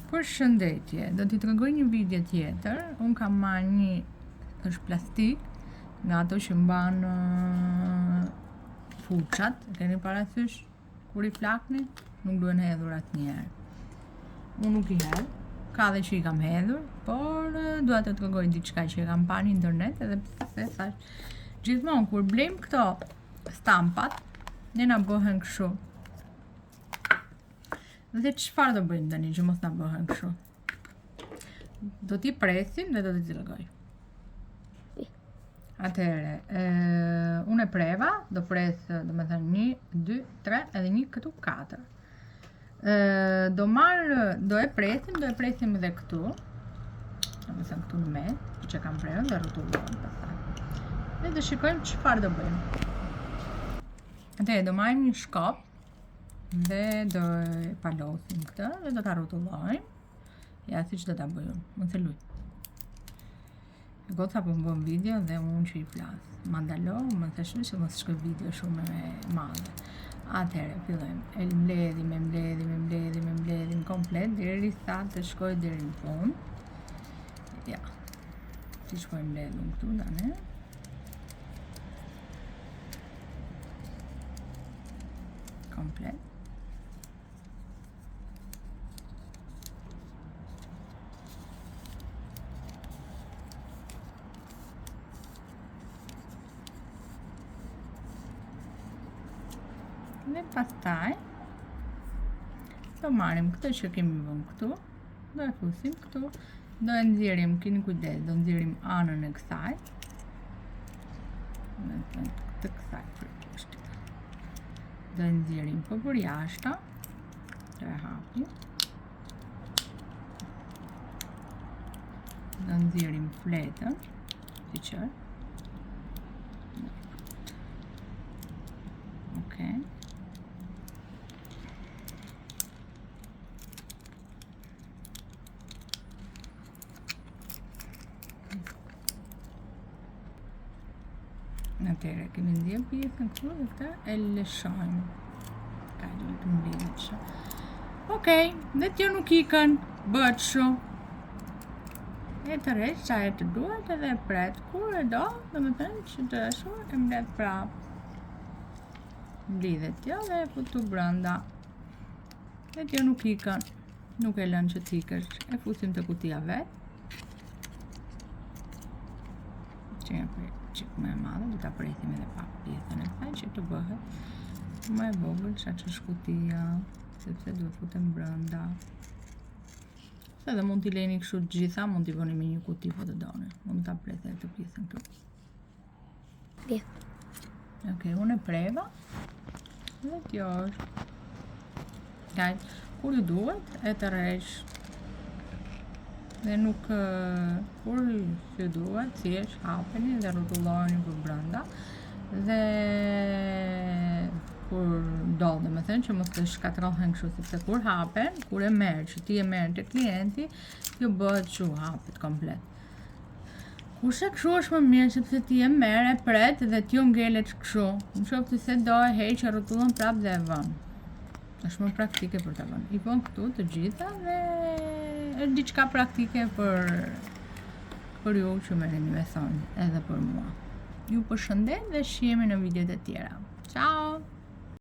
Përshëndetje, do t'ju tregoj një video tjetër. Unë kam marrë një është plastik nga ato që mban furçat, e keni parasysh kur i flakni, nuk duhen hedhur asnjëherë. Unë nuk i hedh, ka dhe që i kam hedhur, por dua të tregoj diçka që e kam pa në internet edhe pse thash gjithmonë kur blejmë këto stampat, ne na bëhen kështu. Dhe çfarë do bëjmë tani që mos na bëhen kështu? Do t'i presim dhe do t'i tregoj. Atëherë, e, unë e preva, do pres, domethënë, 1, 2, 3, edhe një këtu 4. E, do marr, do e presim, do e presim edhe këtu. Domethënë këtu në mes, që kam prerë dhe rrotullojmë pastaj. Dhe do shikojmë çfarë do bëjmë. Atëherë, do marrim një shkop dhe do e palosim këtë dhe do ta rrotullojmë. Ja, siç do ta bëj unë, mos e luj. Goca po më bën video dhe unë që i flas. Ma ndalo, më the shumë që mos shkoj video shumë e madhe. Atëherë, fillojmë. E mbledhim, e mbledhim, e mbledhim, e mbledhim komplet deri sa të shkoj deri në fund. Ja. Siç po e mbledh unë këtu tani. Komplet. Dhe pastaj do marrim këtë që kemi vënë këtu, do e fusim këtu, do e nxjerrim, keni kujdes, do nxjerrim anën e kësaj. Domethënë këtë kësaj për poshtë. Do e nxjerrim po përjashta. Do e hapim. Do nxjerrim fletën, siç është. Okej. Atëherë, kemi nxjerrë pjesën këtu dhe këtë e lëshojmë. Ka gjë të mbledhë që. Okej, dhe kjo nuk ikën, bëhet shu. E tërheq sa herë të duhet edhe e pret. Kur e do, domethënë që të shu, e mbledh prapë. Mblidhet kjo dhe e fut brenda. Dhe kjo nuk ikën, nuk e lën që të ikësh. E fusim te kutia vetë. Që e për çik më e madhe, do ta presim edhe pak pjesën e kësaj që të bëhet më e vogël sa ç'është kutia, sepse duhet futem brenda. Se dhe mund t'i leni kështu të gjitha, mund t'i vëni me një kuti po të doni. Mund ta pres edhe këtë pjesën këtu. Bje. Ok, unë e preva. Dhe kjo është. Kaq, kur ju duhet, e tërheq. Dhe nuk, kur ju duhet, thjesht hapeni dhe rrotullojeni për brenda. Dhe kur do, domethënë që mos të shkatërrohen kështu, sepse kur hapen, kur e merr, që ti e merr te klienti, kjo bëhet kështu, hapet komplet. Kurse kështu është më mirë sepse ti e merr e pret dhe kjo ngelet kështu. Në qoftë se do e heq e rrotullon prapë dhe e vën. Është më praktike për ta vënë. I vën këtu të gjitha dhe është diçka praktike për për ju që merreni me thonj edhe për mua. Ju përshëndes dhe shihemi në videot e tjera. Ciao!